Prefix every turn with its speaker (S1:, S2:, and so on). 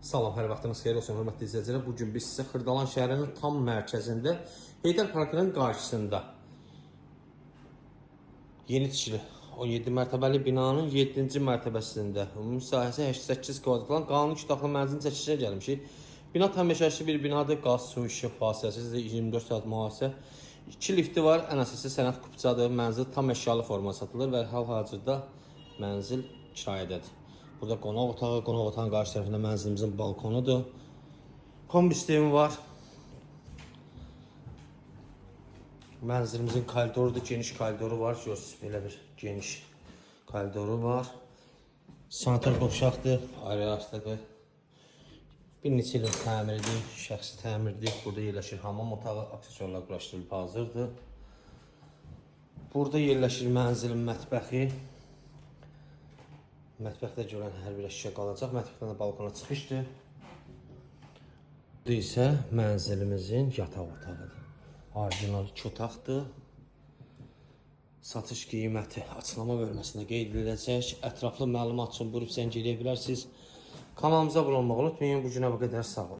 S1: Salam, hər vaxtınız xeyir olsun, hörmətli izləyicilər. Bu gün biz sizə Xırdalan şəhərinin tam mərkəzində, Heydər Parkının qarşısında yeni tikili 17 mərtəbəli binanın 7-ci mərtəbəsində ümumi sahəsi 88 kvadrat olan qanuni iki otaqlı mənzilin çəkilişinə gəlmişik. Bina tam yaşayışlı bir binadır. Qaz, su, işıq fasiləsiz 24 saat mühafizə. İki lifti var. Ən əsası sənəd kupçadır. Mənzil tam əşyalı formada satılır və hal-hazırda mənzil kirayədədir. Burada qonaq otağı, qonaq otağının qarşı tərəfində mənzilimizin balkonudur. Kombi sistemi var. Mənzilimizin koridorudur, geniş koridoru var. Görürsünüz, belə bir geniş koridoru var. Sanitar qovşaqdır, ayrı-ayrıdır. Bir neçə ilin təmiridir, şəxsi təmirdir. Burada yerləşir hamam otağı, aksesuarlar quraşdırılıb hazırdır. Burada yerləşir mənzilin mətbəxi. Mətbəxdə görən hər bir əşya qalacaq. Mətbəxdən də balkona çıxışdır. Bu isə mənzilimizin yataq otağıdır. Orijinal iki otaqdır. Satış qiyməti açıqlama bölməsində qeyd ediləcək. Ətraflı məlumat üçün buyurub zəng eləyə bilərsiniz. Kanalımıza abunə olmağı unutmayın. Bu günə bu qədər, sağ olun.